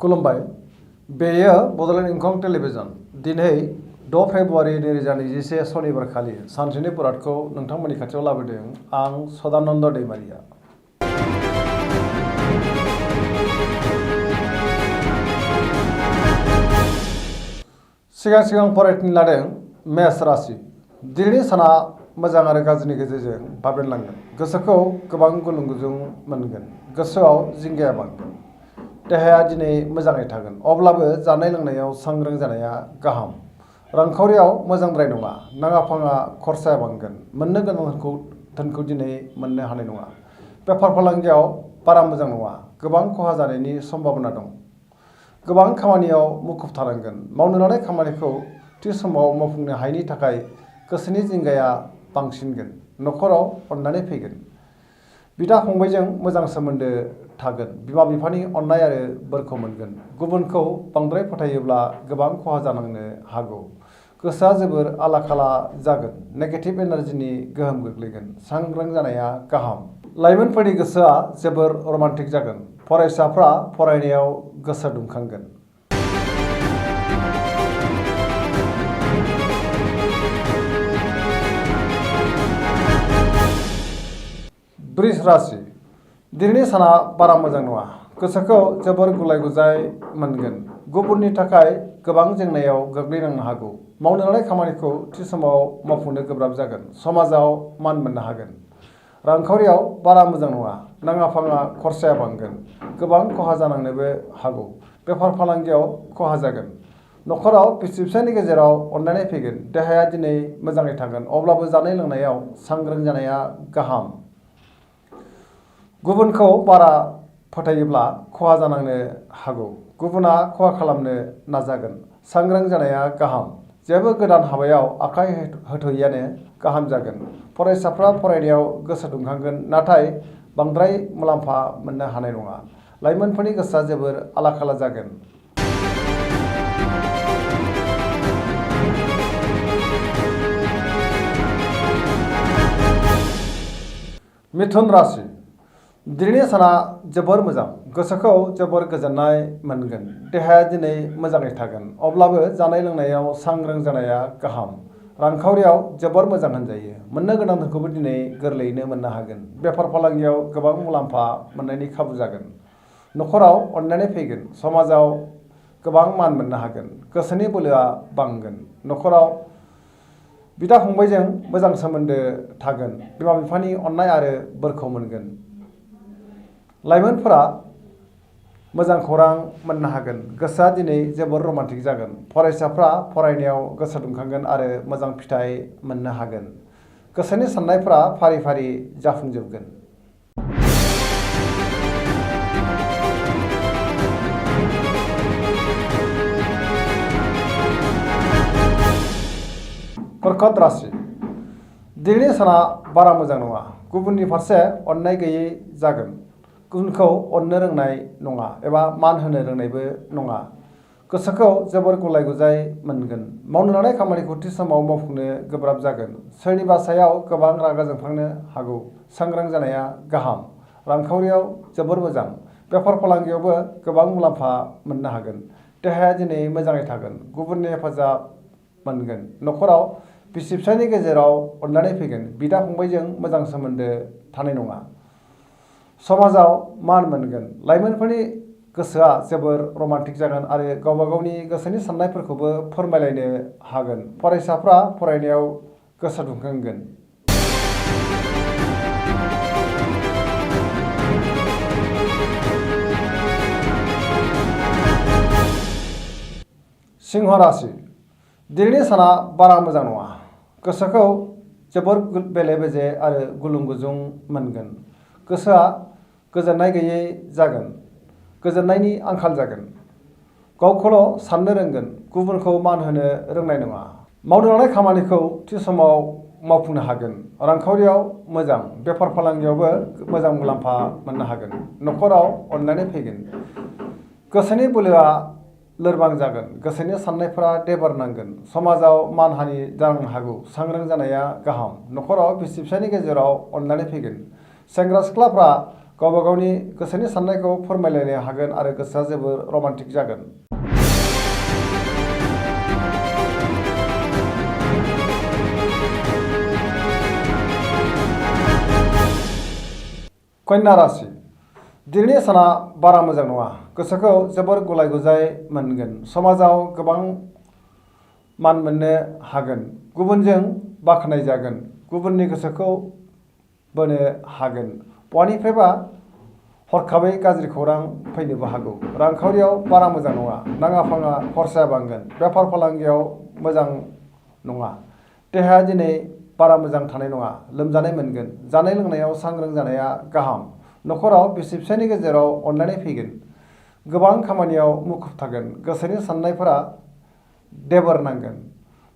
खुलुमबाय बेयो बड'लेण्ड इंखं टेलिभिजन दिनै 6 फेब्रुवारि 2021 सनिबार खालि सानसेनि बरादखौ नोंथांमोननि खाथियाव लाबोदों आं सदानन्द दैमारिया। सिगां फरायथिनो लादों मेष राशि। दिनैनि साना मोजां आरो गाज्रिनि गेजेरजों बाबेनलांगोन। गोसोखौ गोबां गुलुं गुजुं मोनगोन। गोसोआव जिंगाया बांगोन। देहाया दिनै मोजाङै थागोन, अब्लाबो जानाय लोंनायाव सांग्रां जानाया गाहाम। रांखावरियाव मोजांद्राय नङा, नाङा फाङा खरसाया बांगोन। मोननो गोनां धोनखौ दिनै मोननो हानाय नङा। बेफार फालांगियाव बारा मोजां नङा, गोबां खहा जानायनि सम्भाबना दं। गोबां खामानियाव मुखुब थानांगोन। मावनो लानाय खामानिखौ थि समाव मावफुंनो हायैनि थाखाय गोसोनि जिंगाया बांसिनगोन। न'खराव अननानै फैगोन। बिदा फंबायजों मोजां सोमोन्दो थागोन। बिमा बिफानि अननाय आरो बोरखौ मोनगोन। गुबुनखौ बांद्राय फोथायोब्ला गोबां खहा जानांनो हागौ। गोसोआ जोबोर आला खाला जागोन। नेगेटिभ एनार्जिनि गोहोम गोग्लैगोन। सांग्रां जानाया गाहाम। लाइमोनफोरनि गोसोआ जोबोर रमान्टिक जागोन। फरायसाफ्रा फरायनायाव गोसो दुंखांगोन। वृष राशि। दिनैनि साना बारा मोजां नङा। गोसोखौ जोबोर गुलाय गुजाय मोनगोन। गुबुननि थाखाय गोबां जेंनायाव गोग्लैनांनो हागौ। मावनो लानाय खामानिखौ थि समाव मावफुंनो गोब्राब जागोन। समाजाव मान मोननो हागोन। रांखावरियाव बारा मोजां नङा, नाङा फाङा खरसाया बांगोन। गोबां खहा जानांनोबो हागौ। बेफार फालांगियाव खहा जागोन। न'खराव बिसि फिसायनि गेजेराव अनलायनाय फैगोन। देहाया दिनै मोजाङै थागोन, अब्लाबो जानाय लोंनायाव सांग्रां जानाया गाहाम। गुबुनखौ बारा फोथायोब्ला खहा जानांनो हागौ। गुबुना खहा खालामनो नाजागोन। सांग्रां जानाया गाहाम। जेबो गोदान हाबायाव आखाइ होथ'यैआनो गाहाम जागोन। फरायसाफ्रा फरायनायाव गोसो दुंखांगोन, नाथाय बांद्राय मुलाम्फा मोननो हानाय नङा। लाइमोनफोरनि गोसोआ जोबोर आला खाला जागोन। मिथुन राशि। दिनैनि साना जोबोर मोजां। गोसोखौ जोबोर गोजोननाय मोनगोन। देहाया दिनै मोजाङै थागोन, अब्लाबो जानाय लोंनायाव सांग्रां जानाया गाहाम। रांखावरियाव जोबोर मोजां होनजायो। मोननो गोनां धोनखौबो दिनै गोरलैयैनो मोननो हागोन। बेफार फालांगियाव गोबां मुलाम्फा मोननायनि खाबु जागोन। न'खराव अननानै फैगोन। समाजाव गोबां मान मोननो हागोन। गोसोनि बोलोआ बांगोन। न'खराव बिदा फंबायजों मोजां सोमोन्दो थागोन। बिमा बिफानि अननाय आरो बोरखौ मोनगोन। लाइमोनफोरा मोजां खौरां मोननो हागोन। गोसोआ दिनै जोबोर रमान्टिक जागोन। फरायसाफ्रा फरायनायाव गोसो दुंखांगोन आरो मोजां फिथाइ मोननो हागोन। गोसोनि साननायफ्रा फारि फारि जाफुंजोबगोन। कर्कट राशि। दिनैनि साना बारा मोजां नङा। गुबुननि फारसे अननाय गैयै जागोन। गुबुनखौ अननो रोंनाय नङा एबा मान होनो रोंनायबो नङा। गोसोखौ जोबोर गुलाय गुजाय मोनगोन। मावनो लानाय खामानिखौ थि समाव मावफुंनो गोब्राब जागोन। सोरनिबा सायाव गोबां रागा जोंफ्लांनो हागौ। सांग्रां जानाया गाहाम। रांखावरियाव जोबोर मोजां। बेफार फालांगियावबो गोबां मुलाम्फा मोननो हागोन। देहाया दिनै मोजाङै थागोन। गुबुननि हेफाजाब मोनगोन। न'खराव बिसि फिसायनि गेजेराव अनलायनाय फैगोन। बिदा फंबायजों मोजां सोमोन्दो थानाय नङा। समाजाव मान मोनगोन। लाइमोनफोरनि गोसोआ जोबोर रमान्टिक जागोन आरो गावबा गावनि गोसोनि साननायफोरखौबो फोरमायलायनो हागोन। फरायसाफ्रा फरायनायाव गोसो दुंखांगोन। सिंह राशि। दिनैनि साना बारा मोजां नङा। गोसोखौ जोबोर बेले बेजे आरो गुलुं गुजुं मोनगोन। गोसोआ गोजोननाय गैयै जागोन। गोजोननायनि आंखाल जागोन। गावखौल' साननो रोंगोन। गुबुनखौ मान होनो रोंनाय नङा। मावनो लानाय खामानिखौ थि समाव मावफुंनो हागोन। रांखावरियाव मोजां। बेफार फालांगियावबो मोजां मुलाम्फा मोननो हागोन। न'खराव अनलायनाय फैगोन। गोसोनि बोलोआ लोरबां जागोन। गोसोनि साननायफोरा देबार नांगोन। समाजाव मानहानि जानो हागौ। सांग्रां जानाया गाहाम। न'खराव बिसि फिसायनि गेजेराव अनलायनाय फैगोन। सेंग्रा सिख्लाफ्रा गावबा गावनि गोसोनि साननायखौ फोरमायलायनो हागोन आरो गोसोआ जोबोर रमान्टिक जागोन। कन्या राशि दिनैनि साना बारा मोजां नङा। गोसोखौ जोबोर गुलाय गुजाय मोनगोन। समाजाव गोबां मान मोननो हागोन। गुबुनजों बाख्नाय जागोन। गुबुननि गोसोखौ बोनो हागोन। बहानिफ्रायबा हरखाबै गाज्रि खौरां फैनोबो हागौ। रांखावरियाव बारा मोजां नङा। नाङा फाङा खरसाया बांगोन। बेफार फालांगियाव मोजां नङा। देहाया दिनै बारा मोजां थानाय नङा। लोमजानाय मोनगोन। जानाय लोंनायाव सांग्रां जानाया गाहाम। न'खराव बिसि फिसायनि गेजेराव अनलायनाय फैगोन। गोबां खामानियाव मुखुब थागोन। गोसोनि साननायफोरा देबोर नांगोन।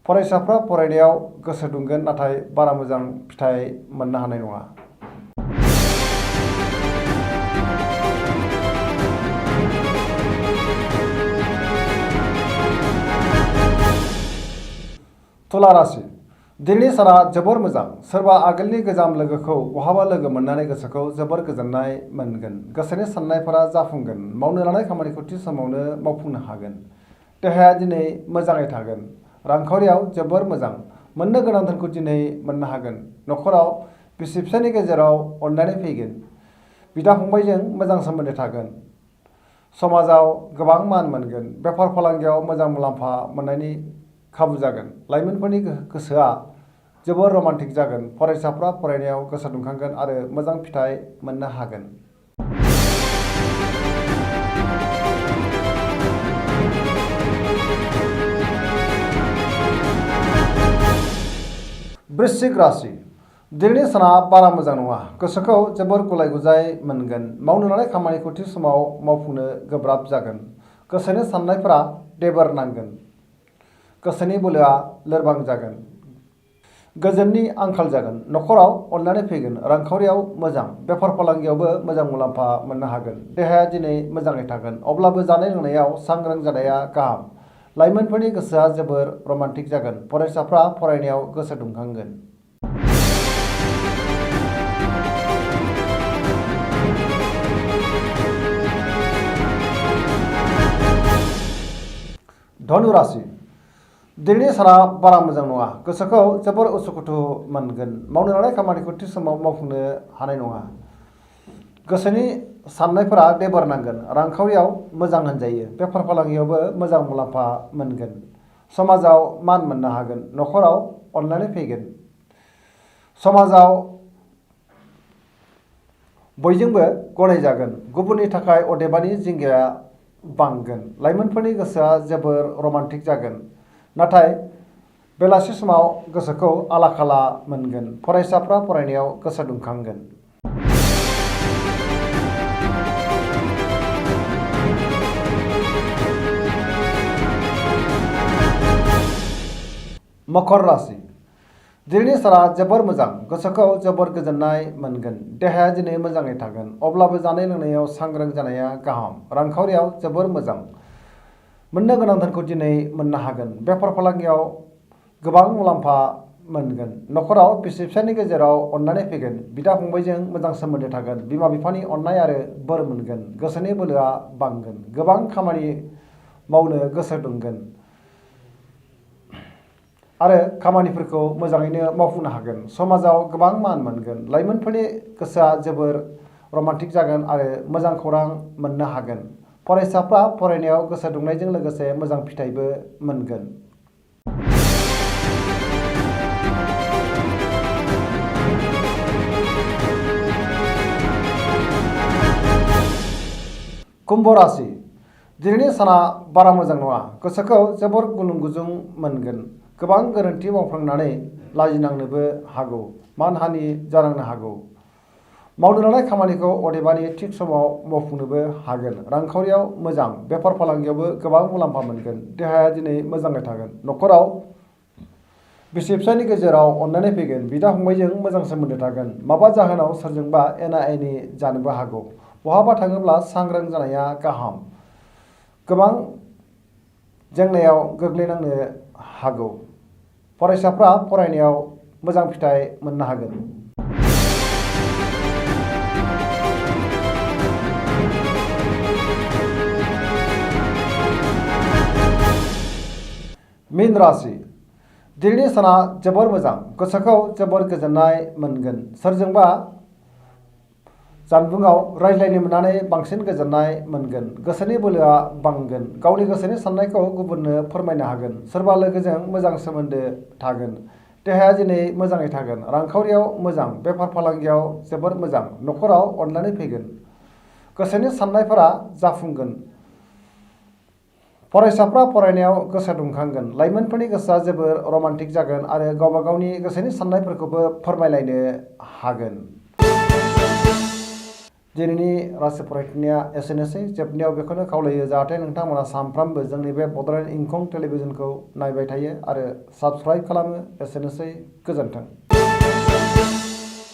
फरायसाफ्रा फरायनायाव गोसो दुंगोन नाथाय बारा मोजां फिथाइ मोननो हानाय नङा। तुला राशि दिनैनि साना जोबोर मोजां। सोरबा आगोलनि गोजाम लोगोखौ बहाबा लोगो मोननानै गोसोखौ जोबोर गोजोननाय मोनगोन। गोसोनि साननायफोरा जाफुंगोन। मावनो लानाय खामानिखौ थि समावनो मावफुंनो हागोन। देहाया दिनै मोजाङै थागोन। रांखावरियाव जोबोर मोजां। मोननो गोनां धोनखौ दिनै मोननो हागोन। न'खराव बिसि फिसायनि गेजेराव अनलायनाय फैगोन। बिदा फंबायजों मोजां सोमोन्दो थागोन। समाजाव गोबां मान मोनगोन। बेफार फालांगियाव मोजां मुलाम्फा मोननायनि खाबु जागोन। लाइमोनफोरनि गोसोआ जोबोर रमान्टिक जागोन। फरायसाफ्रा फरायनायाव गोसो दुंखांगोन आरो मोजां फिथाइ मोननो हागोन। वृश्चिक राशि दिनैनि साना बारा मोजां नङा। गोसोखौ जोबोर गुलाय गुजाय मोनगोन। मावनो लानाय खामानिखौ थि समाव मावफुंनो गोब्राब जागोन। गोसोनि साननायफोरा देबोर नांगोन। गोसोनि बोलोआ लोरबां जागोन। गोजोननि आंखाल जागोन। न'खराव अनलायनाय फैगोन। रांखावरियाव मोजां। बेफार फालांगियावबो मोजां मुलाम्फा मोननो हागोन। देहाया दिनै मोजाङै थागोन। अब्लाबो जानाय लोंनायाव सांग्रां जानाया गाहाम। लाइमोनफोरनि गोसोआ जोबोर रमान्टिक जागोन। फरायसाफ्रा फरायनायाव गोसो दुंखांगोन। धनु राशि दिनैनि साना बारा मोजां नङा। गोसोखौ जोबोर उसुखुथु मोनगोन। मावनो लानाय खामानिखौ थि समाव मावफुंनो हानाय नङा। गोसोनि साननायफोरा देबोर नांगोन। रांखावरियाव मोजां होनजायो। बेफार फालांगियावबो मोजां मुलाम्फा मोनगोन। समाजाव मान मोननो हागोन। न'खराव अनलायनाय फैगोन। समाजाव बयजोंबो गनायजागोन। गुबुननि थाखाय अदेबानि जिंगाया बांगोन। लाइमोनफोरनि गोसोआ जोबोर रमान्टिक जागोन। नाथाय बेलासि समाव गोसोखौ आला खाला मोनगोन। फरायसाफ्रा फरायनायाव गोसो दुंखांगोन। मकर राशि दिनैनि साना जोबोर मोजां। गोसोखौ जोबोर गोजोननाय मोनगोन। देहाया दिनै मोजाङै थागोन। अब्लाबो जानाय लोंनायाव सांग्रां जानाया गाहाम। रांखावरियाव जोबोर मोजां। मोननो गोनां धोनखौ दिनै मोननो हागोन। बेफार फालांगियाव गोबां मुलाम्फा मोनगोन। न'खराव बिसि फिसायनि गेजेराव अनलायनाय फैगोन। बिदा फंबायजों मोजां सोमोन्दो थागोन। बिमा बिफानि अननाय आरो बोर मोनगोन। गोसोनि बोलोआ बांगोन। गोबां खामानि मावनो गोसो दुंगोन आरो खामानिफोरखौ मोजाङैनो मावफुंनो हागोन। समाजाव गोबां मान मोनगोन। लाइमोनफोरनि गोसोआ जोबोर रमान्टिक जागोन आरो मोजां खौरां मोननो हागोन। फरायसाफ्रा फरायनायाव गोसो दुंनायजों लोगोसे मोजां फिथाइबो मोनगोन। कुम्भ राशि दिनैनि साना बारा मोजां नङा। गोसोखौ जोबोर गुलुं गुजुं मोनगोन। गोबां गोरोन्थि मावफ्लांनानै लाजिनांनोबो हागौ। मानहानि जानांनो हागौ। मावनो लानाय खामानिखौ अदेबानि थिग समाव मावफुंनोबो हागोन। रांखावरियाव मोजां। बेफार फालांगियावबो गोबां मुलाम्फा मोनगोन। देहाया दिनै मोजाङै थागोन। न'खराव बिसि फिसायनि गेजेराव अनलायनाय फैगोन। बिदा फंबायजों मोजां सोमोन्दो थागोन। माबा जाहोनाव सोरजोंबा एना एनि जानोबो हागौ। बहाबा थाङोब्ला सांग्रां जानाया गाहाम। गोबां जेंनायाव गोग्लैनांनो हागौ। फरायसाफ्रा फरायनायाव मोजां फिथाइ मोननो हागोन। मीन राशि दिनैनि साना जोबोर मोजां गोसोखौ जोबोर गोजोननाय मोनगोन सोरजोंबा जानबुङाव रायज्लायनो मोननानै बांसिन गोजोननाय मोनगोन गोसोनि बोलोआ बांगोन गावनि गोसोनि साननायखौ गुबुननो फोरमायनो हागोन सोरबा लोगोजों मोजां सोमोन्दो थागोन देहाया दिनै मोजाङै थागोन रांखावरियाव मोजां बेफार फालांगियाव जोबोर मोजां न'खराव अनलायनाय फैगोन गोसोनि साननायफोरा जाफुंगोन फरायसाफ्रा फरायनायाव गोसो दुंखांगोन लाइमोनफोरनि गोसोआ जोबोर रमान्टिक जागोन आरो गावबा गावनि गोसोनि साननायफोरखौबो फोरमायलायनो हागोन दिनैनि राशि फरायथिनाया एसेनोसै जोबनायाव बेखौनो खावलायो जाहाथे नोंथांमोना सानफ्रामबो जोंनि बे बड'लेण्ड इंखं टेलिभिजनखौ नायबाय थायो आरो साबस्क्राइब खालामो एसेनोसै गोजोन्थों।